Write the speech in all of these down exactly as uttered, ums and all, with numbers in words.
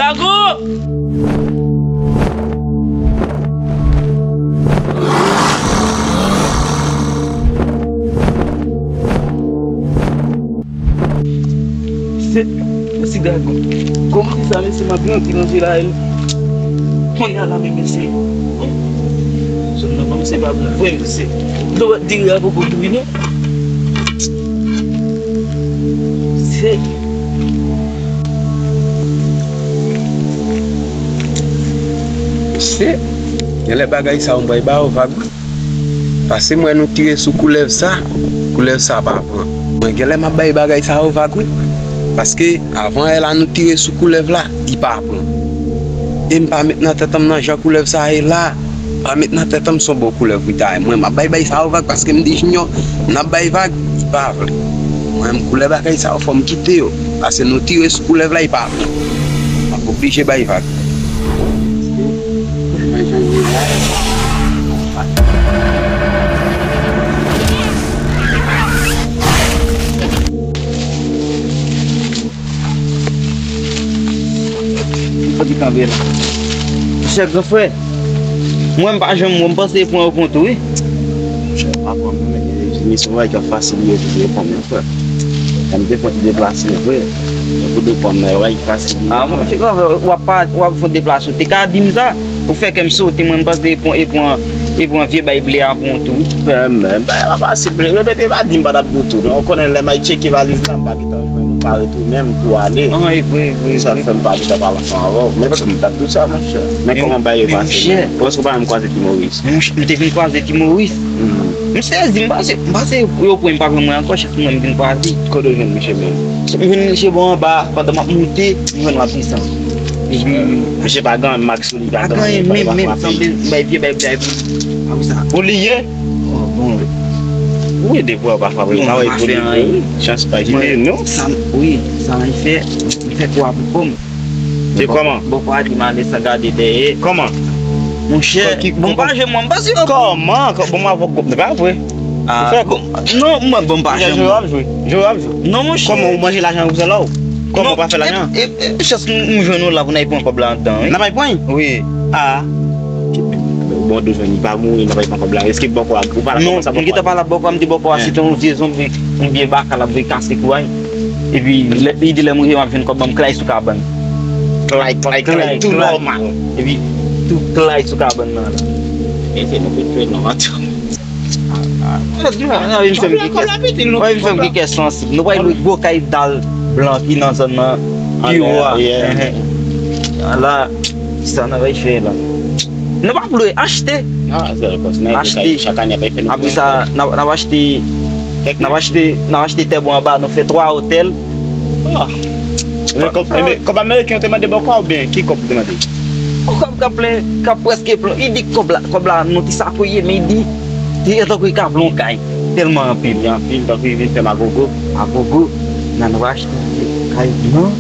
Dago! Se, se Dago. Kòman se sa, mesye, m ap grandi nan vil la, e kounye a la, men, mesye. Zòn nan kòmanse pa bon vre, mesye. Dlo ap dire a poko tou, wi, non. Se. Se. Genlè bagay sa yo m pral ba yo vag, wi. Paske m wè nou tire sou koulèv sa, koulèv sa pa pran. Mwen genlè m ap bay bagay sa yo vag, wi. Paske avan yè la nou tire sou koulèv la, li pa pran. E m pa met nan tèt an m nan jan koulèv sa ye la. Pa met nan tèt an m se yon bon koulèv wi ta ye. Mwen m ap bay bagay sa yo vag paske m di Junior n ap bay vag, li pa vle. Mwen menm koulè bagay sa yo fò m kite yo. Paske nou tire sou koulèv la, li pa vle. M ap oblije bay vag. Sa ki kanpe la? Monchè, gran frè, mwen m pa janm wè, m panse pran yo pran tou, wi. Monchè, pa pran mwen, men gen misyon bagay ki ap fasil li ye tou, li pran mwen, frè. Lè m te pran ti deplase vre, men pou de pran nan yo, bagay ki fasil li ye. Ah, monchè, gran frè, w ap pa, w ap fè deplase, w te ka di m sa, ou fè kè m sote, mwen m panse pran, e pran, e pran vye bay ble a pran tou, wi. Frè, men, bagay la fasil, ble, yo te pa di m pa t ap di w tou, non, ou konnen lè m al tcheke valiz la, m pa gentan jwenn ou pare tou menm pou ale. Ah, e vre, e vre, e vre. Se sa k fè m pa gentan pale ansanm avè w. Men m t ap di w sa, monchè. Men kòman bagay yo pase menm? Ou pa menm kwaze Ti Moris? Monchè, m te vin kwaze Ti Moris. M sezi, m pase, m pase yo pran, m pa pran mwen ankò, chak mwen m vin kwaze. Kote w jwenn misye menm? M jwenn misye bò anba, pandan m ap moute, m jwenn l ap desann. Epi misye pa gen anyen, mak sou li, pa gen anyen, menm, menm, sanble bay vye bay, bay, bay, sa. Pou li ye? Oh, bon. Wi, depi w pa frape, sa va pou li, wi. Chans pa kite, non? Sa, wi, sa mwen fè, mwen fè twa pou kò m. Se kòman? Bòkò a di m ale san gade dèyè. Kòman? Monchè, bon, m pa jwe, mwen, m pa sou. Kòman? Bon, mwen avè w, se pa vre. Ou fè kòm. Non, mwen, bon, m pa jwe. Jwe w ap jwe. Jwe w ap jwe. Non, monchè. Kòman ou manje lajan pou sèl la ou? Kòman ou pa fè lajan? E, e, e, chans m, m jwenn ou la pou n al pran kòb la anndan, wi. N ap al pran? Wi. Ah. Bon, de jwenn li pa mouri, n ap al pran kòb la. Èske bòkò a, ou pa la? Non, m gentan pale ak bòkò a, m di bòkò a se te yon vye zonbi, yon vye baka l ap vin kase kou a. Epi, lè, li di lè m rive, m ap jwenn kòb, ban m klay sou kabann. Klay, klay, klay, tou nòmal. Epi, tou klay sou kabann nan la. Mesye, nou vin fè non an tou. Wè, vin fè m gen kè, wè, vin fè m gen kè sansib. Nou pral lwe gwo kay dal blan ki nan zòn nan pi wo a. Ala, sa n ap fè la. Nou pa lwe, achte. Achte. Apre sa, n ap, n ap achte, n ap achte, n ap achte tè bò anba, nou fè twa otèl. Ah. Men kòb, men kòb ameriken yo te mande bòkò a oubyen ki kòb ou te mande? Yon kòb k ap plen, k ap prèske plen. Li di kòb la, kòb la, non, ki sa pou ye, men li di, li tankou li ka plen yon kay. Tèlman anpil. Li anpil, tankou li vin fè magogo. Magogo, nan nou achte kay blan.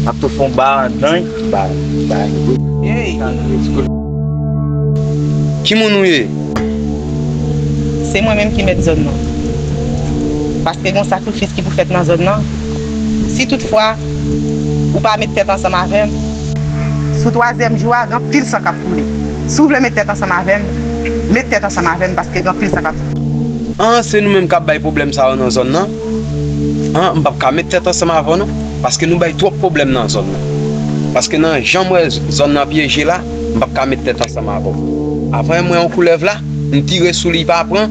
N ap tou fè yon ba anndan. Ba, ba. Hey! Ki moun ou ye? Se mwen menm ki mèt zòn nan. Paske gen yon sakrifis ki pou fèt nan zòn nan. Si toutfwa ou pa met tèt ansanm avè m, sou twazyèm jou a, gen anpil san k ap koule. Si w vle met tèt ansanm avè m, met tèt ansanm avè m, paske gen anpil san k ap koule. An, se nou menm k ap bay pwoblèm sa yo nan zòn nan? An, m p ap ka met tèt ansanm avè w non, paske nou bay twòp pwoblèm nan zòn nan. Paske nan jan m wè zòn nan pyeje la, m p ap ka met tèt ansanm avè w. Avan yè m wè yon koulèv la, m tire sou li, li pa pran,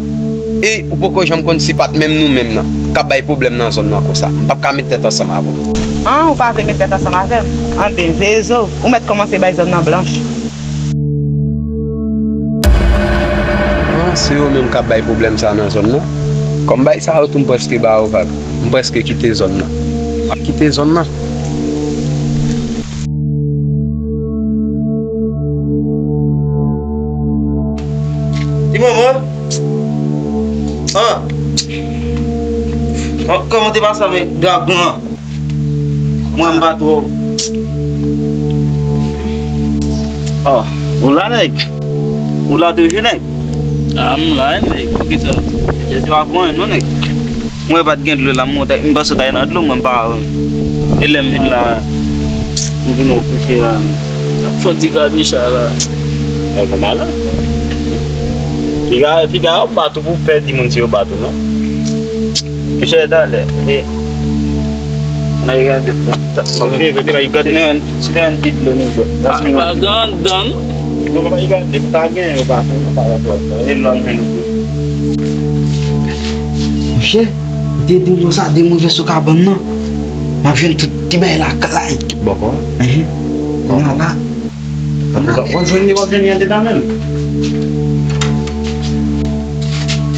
e ou poko janm konn si pa t menm nou menm nan k ap bay pwoblèm nan zòn nan konsa. M p ap ka met tèt ansanm avè w. An, ou pa vle met tèt ansanm avè m? Anben, veye zo w, ou mèt kòmanse bay zòn nan blanch. An, se yo menm k ap bay pwoblèm sa nan zòn nan. Kòm bay sa yo tou, m prèske ba yo vag. M prèske kite zòn nan. M ap kite zòn nan. Ti manman. Ah. Kò-, kòman te pase avèk dragon an? Mwen m pa twò. Oh, ou la, nèg? Ou la toujou, nèg? Ah, m la, nèg. Poukisa? Jezi pa bon, non, nèg. Mwen pa t gen dlo la, m monte, m panse w ta nan dlo, mwen m pa wè. E lè m vin la, Vin ofri ke la. Fò di Gabicha la. Ay, kòman la? Piga, piga yo bat ou pou pè di moun si yo bat ou, non? Pichè talè. E. Nan yo gade. Sa, sa, vini, vini, vini, gade nan, si nan yon ti dlo nou bwè. Pa, pa gen andan, non? Non, pa gen, pa gen, yo pa, yo pa, yo pa, e lòm men nou. Monchè, de, de, de, sa, de move sou kabann nan. M ap jwenn tout ti bagay lakay. Bòkò? Enhen. Kòman? Kounye a la. W ap, w ap jwenn li, w ap jwenn li andedan menm.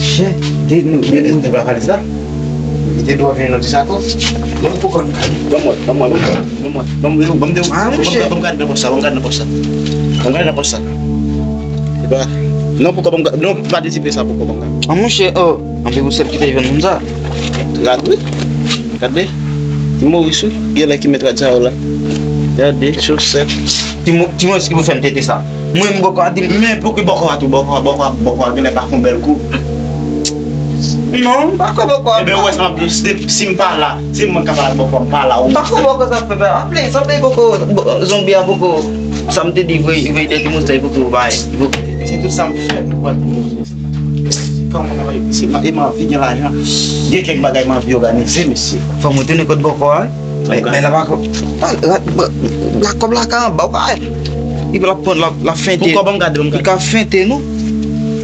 Chè, de nou, de nou. Te pa valiz la? Li te dwe jwenn nan ti sakòch. Mwen pou konn. Ban mwen, ban mwen, ban mwen, ban mwen, ban mwen, ban mwen, ban mwen, ban mwen gade nan pòch sa, ban mwen gade nan pòch sa. Ban mwen gade nan pòch sa. Se pa, non, poko ban mwen gade, non, pa desiple sa, poko ban mwen gade. An monchè, oh, anpi ou sèl ki te jwenn moun sa. Gad wi. Gade. Ti Moris wi. Genlè ki met rad sa yo la. Gade, chosèt. Ti Mo-, Ti Moris ki pou fè m tete sa. Mwen, m bòkò a di m. Men pouki bòkò a tou, bòkò a, bòkò a, bòkò a genlè pa fè yon bèl kou. Non, m pa kwè bòkò a. Eben, ou wè sa m ap di, si, si m pa la, si mwen ka pale ak bòkò, m pa la, ou. M pa kwè bòkò sa fè bèl. Aple, sanble bòkò, bò-, zonbi a bòkò. Sa m te di, voye, voye de ti mousta, bòkò, bay. Se tout sa m fè pou wè pou nou. Kòman w ap di se, e m anvi gen lajan. Gen kèk bagay m anvi òganize, mesye. Fò m retounen kot bòkò a, wi. Men, men la pa ko-, pa, la, la, la kòb la ka anba, w pa wè. Li p ap pran, l ap, l ap fente. Pou kòb an gade, an gade. Li ka fente nou.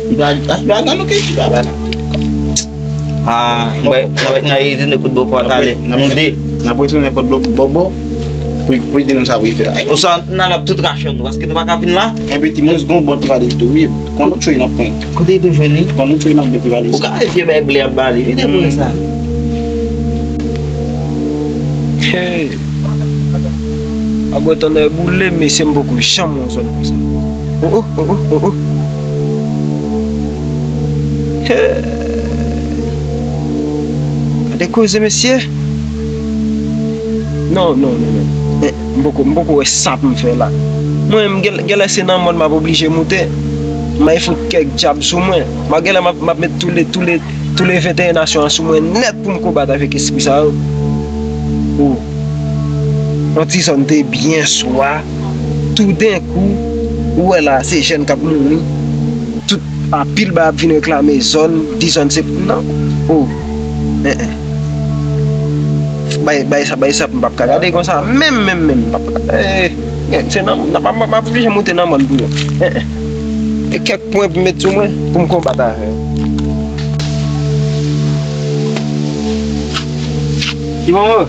Li pa, li pa nan nou ke, li pa la. Ah, mwen, mwen, mwen, retounen kot bòkò a talè. Nou de. N ap retounen kot bò-, bòkò. Pou, pou di nou sa pou l fè. Konsa, n al ap tout rache nou, paske nou pa ka vin la. Enpi, timoun, gon bon travay tou, wi. Konn nou tchoy nan pwen. Kote li te jwenn li? Konn nou tchoy nan bèk valiz. Ou ka wè vye bay ble ap bale. Li te pran sa. Hey! Agwè tandè boule, mesye, m poko janm wè yon zòn konsa. Oh, oh, oh, oh, oh, oh. Hey! Gade koze, mesye. Non, non, non, non. Eh, m poko, m poko wè sa pou m fè la. Mwen, m gen, genlè se nan mòn m ap oblije moute. M ay fout kèk djab sou mwen. M a genlè m ap, m ap met tou le, tou le, tou le venteyen nasyon an sou mwen nèt pou m konbat avèk espri sa yo. Oh. Yon ti zòn te byen swa. Toudenkou, ou wè la, se jèn k ap mouri. Tout anpil bay ap vin reklame zòn, di zòn se pou nan. Oh. Eh, eh. Bay, bay sa, bay sa, m p ap ka gade konsa. Menm, menm, menm, m p ap ka. Eh, eh, se nan, nan, m ap, m ap oblije monte nan mòn pou yo. Eh, eh. E kèk pwen pou met sou mwen, pou m konbat avè yo. Ti Momo.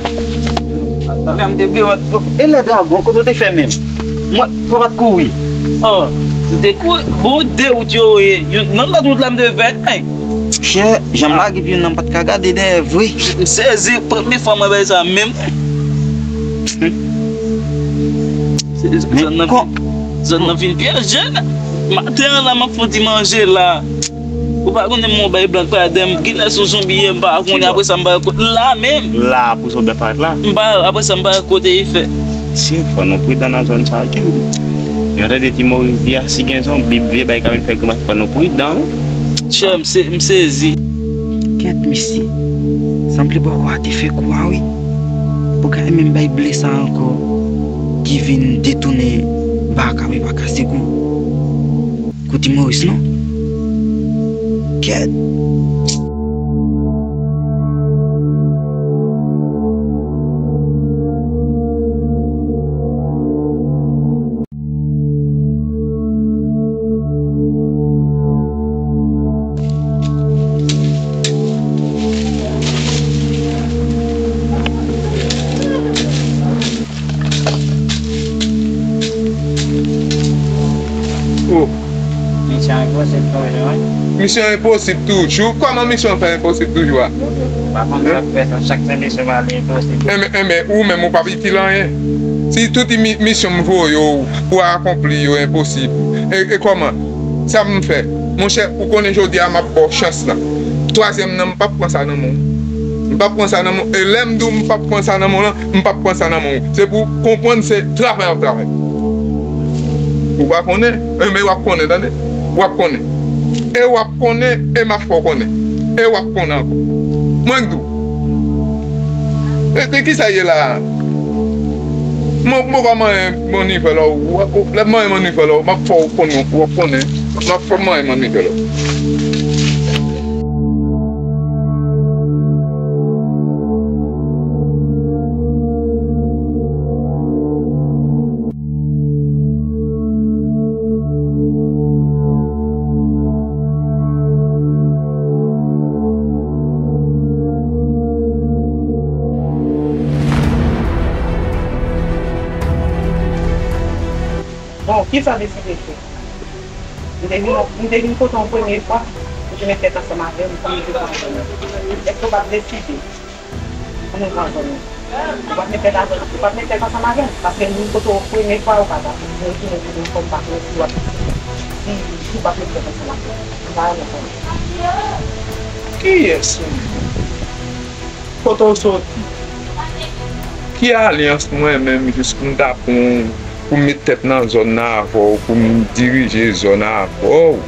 Lè m te vle wè, e lè dragon, kote w te fè menm? Mwen, fò w pa t kouri. Oh, m te kouri. Bon, de wout yo ye. Youn, nan lòt wout la, m te fè. Chè, jan m lage pye m nan, m pa t ka gade dèyè vre. M sezi, premye fwa mwen wè sa menm. Se, zòn nan vin, zòn nan vin pyeje. Maten an la, m ap fon ti manje la. Ou pa konnen mwen bay blan pa dèm. Kilès yon zonbi ye, m pa konnen. Apre sa, m pa wè kote la menm. La pou zonbi ap parèt la. M pa, apre sa, m pa wè kote li fè. Si, fò nou pridan nan zòn sa a, wi. Yo tande Ti Moris di a, si gen zonbi, vye bay ka vin fè grimas, fò nou pridan, wi. Chè, m se, m sezi. Kèt, mesye. Sanble bòkò a te fè kou a, wi. Pou ka menm bay ble sa ankò ki vin detounen baka, wi, baka se kou. Kou Ti Moris, non? Kèt. Oh. Misyon enposib toujou, wi. Misyon enposib toujou? Kòman misyon fè enposib toujou a? Pa konn sa k fè sa, chak sèvis yo pale enposib. Enben, enben, ou menm ou p ap itil anyen. Si tout mi-, misyon m voye w pou akonpli yo enposib, e, e kòman? Sa m fè? Monchè, ou konnen jodi a m ap ba w chans lan. Twazyèm nan, m p ap pran sa nan men w. M p ap pran sa nan men w. E lè m di w m p ap pran sa nan men w lan, m p ap pran sa nan men w. Se pou w konprann se travay w ap travay. Ou pa konnen? Enben, w ap konnen, tande. W ap konnen. E w ap konnen, e m ap fè w konnen. E w ap konnen ankò. Mwen k di w. E, e kisa ye la a? Mwen, mwen poko manyen mannivèl ou. Lè m manyen mannivèl ou, m ap fè w konnen, w ap konnen. M ap fè w manyen mannivèl ou. Bon, kisa w deside fè? M te vin, m te vin kote w premye fwa, pou te met tèt ansanm avè m, pou m te konn. Èske w pa t deside? Pou nou pran zòn nan. Ou pa t met tèt avè, ou pa t met tèt ansanm avè m. Paske m vin kote w premye fwa, ou pa t ap retounen pou nou fè m pa konnen si w ap, si, si w p ap met tèt ansanm avè m. M pa renmen konnen. Kiyès ou menm? Kote w soti? Ki alyans mwen menm jis pou m ta pran pou m met tèt nan zòn nan avè w, pou m dirije zòn nan avè w.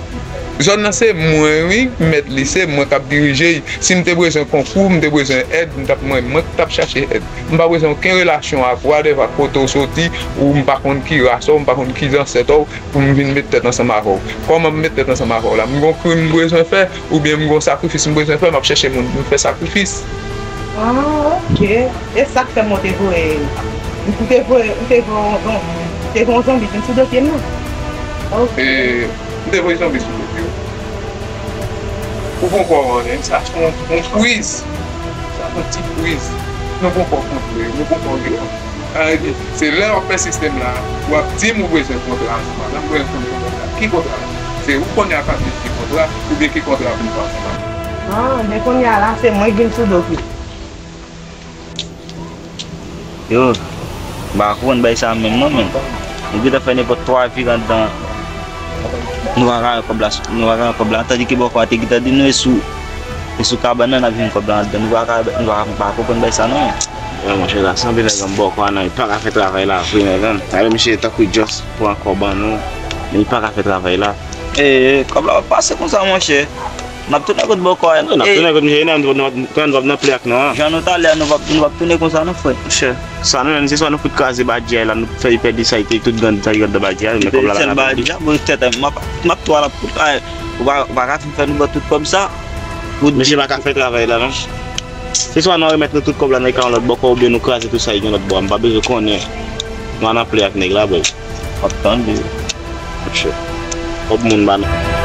Zòn nan se mwen wi, mèt li, se mwen k ap dirije l. Si m te bezwen konkou, m te bezwen èd, m t ap mwen, mwen k t ap chache èd. M pa bezwen okenn relasyon ak whatever kote w soti, ou m pa konn ki ras ou, m pa konn ki zansèt ou, pou m vin met tèt ansanm avè w. Kòman m met tèt ansanm avè w la? M gon krim m bezwen fè, oubyen m gon sakrifis m bezwen fè, m ap chèche moun pou m fè sakrifis. Ah, ok. E sa k fè m te voye, m te voye, m te voye yon zonbi, m te voye yon zonbi vin sou do pye m nan. Ok. E, m te voye zonbi sou do pye w. Ou poko wè anyen, sa se yon, yon priz. Sa se yon ti priz. Nou poko kontre, nou poko gen. Sa vle di, se lè w ap fè sistèm la, w ap di m ou bezwen kontra ansanm avè m, m bezwen konn kontra. Ki kontra? Se ou kounye a k ap di ki kontra, oubyen ki kontra pou n fè ansanm avè m? Ah, men kounye a la, se mwen k vin sou do pye. Yo, m pa konprann bay sa menm non, men. Nou gentan fè nenpòt twa vi anndan. Nou pa ka wè kòb la, nou pa ka wè kòb la. Tandike bòkò a te gentan di nou e sou, e sou kabann nan n ap jwenn kòb la anndan. Nou pa ka, nou pa, pa konprann bay sa non. Wè, monchè, sa sanble nèg an bòkò a non, li pa ka fè travay la vre, nèg an. Talè misye tankou just pran kòb an nou, men li pa ka fè travay la. E, kòb la p ap pase konsa, monchè. N ap tounen kot bòkò a. N ap tounen kot misye, nou p ap, nou p ap nan plè ak non an. Jan nou t ale a, nou p ap, nou p ap tounen konsa non, frè. Monchè, sa nou jwenn, se swa nou fout kraze badji a la, nou fè li pèdi sa li te, tout grann sa li anndan badji a, men kòb la pa ka pèdi. Badji a, bon, tèt, m ap, m ap tou al ap, ou pa, ou pa ka fin fè nou pran tout kòb sa. Misye pa ka fè travay la non. Se swa nou remèt nou tout kòb la nan kay yon lòt bò, oubyen nou kraze tout sa ki gen lòt bò a. M pa bezwen konnen. Nou al nan plè ak nèg la, bòy. W ap tande. Monchè. Kòb moun ba nou.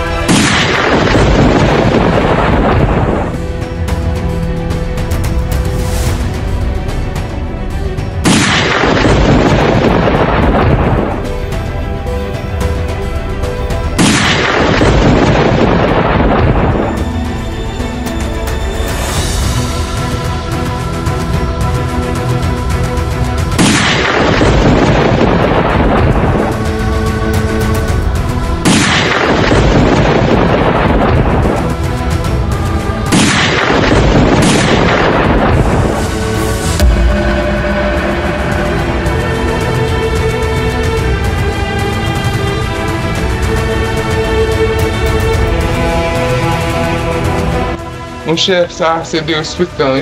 Monchè, sa se derespektan, wi.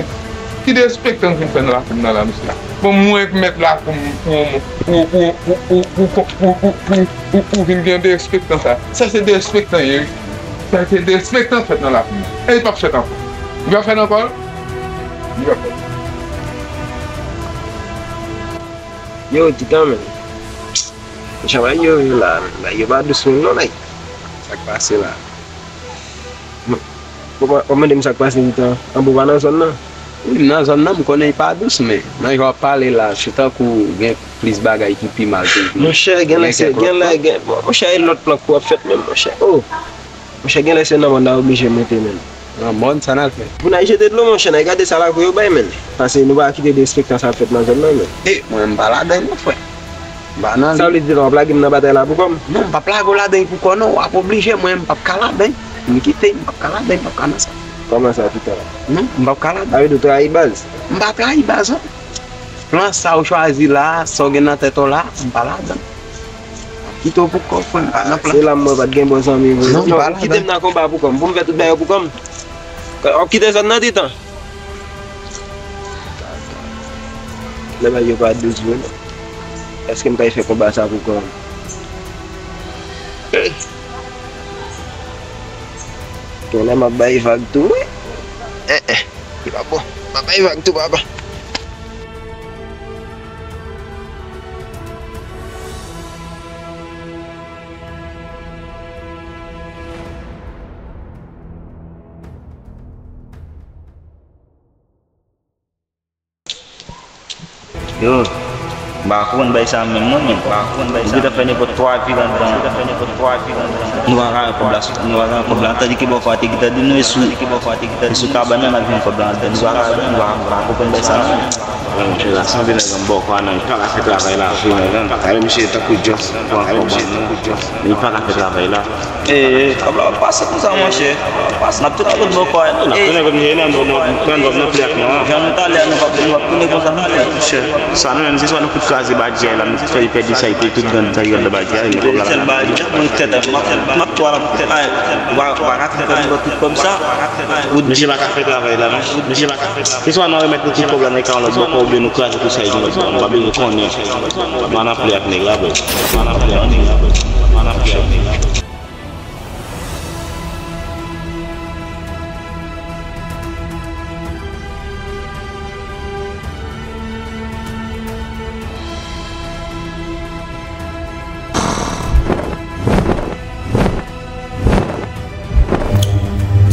Ki derespektan vin fè nan lakou m nan la, mesye? Bon, mwen k mèt lakou m pou, pou, pou vin gen derespektan sa. Sa se derespektan ye, wi. Sa se derespektan k fèt nan lakou m nan. E li p ap fèt ankò. Li p ap fèt ankò. Li p ap fèt. Yo, Titan, men. Jan bagay yo ye la, men. Bagay yo pa dous menm non, nèg. Sa k pase la? Bon, w ap mande m sa k pase Titan. An, bon, w pa nan zòn nan? Wi, m nan zòn nan, m konnen li pa dous, men nan jan w ap pale la, se tankou gen plis bagay ki pi mal toujou. Monchè, gen lè se, gen lè, gen, bon, monchè, e lòt plan kou ap fèt menm, monchè. Oh! Monchè, gen lè se nan mòn n a oblije monte menm. Nan mòn, sa n al fè? Pou n al jete dlo, monchè, n al gade sa lakou yo bay, menn. Paske nou pa kite derespektan sa ap fèt nan zòn nan, menn. E, mwen, m pa ladan l non, frè. M pa nan li. Sa vle di la, w ap lage m nan batay la pou kò m? Non, m p ap lage w ladan l pou kò w non, w ap oblije, mwen, m p ap ka ladan l. M kite, m p ap ka ladan l, m p ap ka nan sa. Kòman sa, Titan? Non, m p ap ka ladan l. Sa vle di w trayi baz? M pa trayi baz, non. Plan sa w chwazi la, sa w gen nan tèt ou la, m pa ladan l. M ap kite w pou kò w, frè, m pa nan plan. Se la m wè pa t gen bon zanmi vre. Non, m pa ladan l. Kite m nan konba pou kò m, pou m fè tout bagay yo pou kò m. W ap kite zòn nan, Titan? Lè bagay yo pa dous vre, non. Èske m pral fè konba sa pou kò m? Genlè m ap bay vag tou, wi. Eh, eh. Li pa bon. M ap bay vag tou, papa. Yo, m pa konn bay sa menm non, men m pa konn bay sa. Nou gentan fè nenpòt twa vi ladan. Nou gentan fè nenpòt twa vi ladan. Nou pa ka rann kòb la, nou pa ka rann kòb la. Tandike bòkò a te gentan di nou e sou, e sou kabann nan n ap jwenn kòb la. Nou pa ka, nou pa, nou pa konprann bay sa non. Wè, monchè, sa sanble nèg an bòkò a non, li pa ka fè travay la vre, nèg an. Gade misye tankou just pran kòb la non. Li pa ka fè travay la. E, kòb la ap pase konsa, monchè. N ap tounen kot bòkò a. N ap tounen kot misye, nan, nan, nan, nan, nan plè ak nou an. Jan nou t ale a, nou p ap, nou p ap tounen konsa non, frè. Monchè, sa nou menm, se swa nou fout kraze badjè a la, nou fè li pèdi sa, li pèdi tout grann sa ki rete nan badjè a, li kòb la. Sèl badjè, mwen tèt, m ap, m ap twa la pou tèt. Ay, ou pa, ou pa ka fè kòb, ou tout kòb sa. Misye pa ka fè travay la, non. Misye pa ka fè travay. Se swa nou remèt nou tout kòb la nan kay yon lòt bòkò, oubyen nou kraze tout sa ki gen lòt bò. Nou pa bezwen konnen. Nou pa nan plè ak nèg la, bro. Nou pa nan plè ak nèg la, bro. Nou pa nan plè ak nèg la, bro.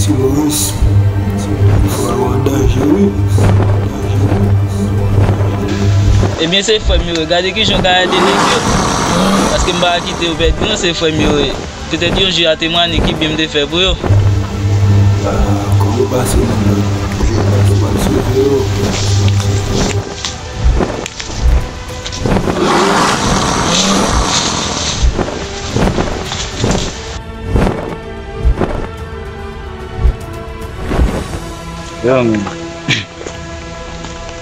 Ti Moris, fò w an danje, wi. Ebyen, se frè m yo ye. Gade kijan w ka ede nèg yo. Paske m pa kite yo pèdi, non, se frè m yo ye. Petèt yon jou a temwanye ki byen m te fè pou yo. Ah, kòman w pase menm nan? Toujou pase, w ap sove yo. Yo, men.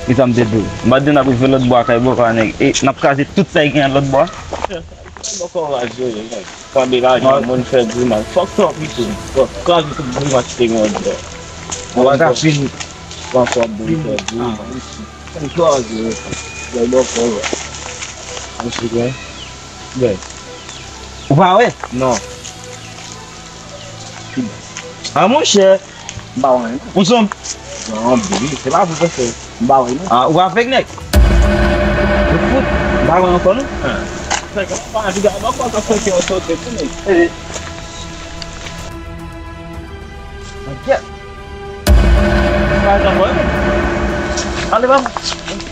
Kisa m te di w? M pa t di n ap rive lòt bò a kay bòkò a nèg. E n ap kraze tout sa ki gen lòt bò a. Bòkò raje, nèg. Pran de lajan, moun fè grimas. Fòk sa pito. Fòk kraze tout grimas ki te gen lòt bò. Ou pa ka fini. Pran kòb, moun fè grimas. Ou chwazi, wi. Jwè bòkò, wi. Mwen sou gen. Bèl. Ou pa wè? Non. Ah, monchè. M pa wè anyen. Ou zonbi? Non, bi, se pa pou fè. M pa wè, non. Ah, ou avèg, nèg? Ou fout? M pa wè ankò, non. Nèg, pa di gade, bòkò sa fè kè w sote, tou, nèg. Mwen kèt. Sa jan mwen. Ale, papa.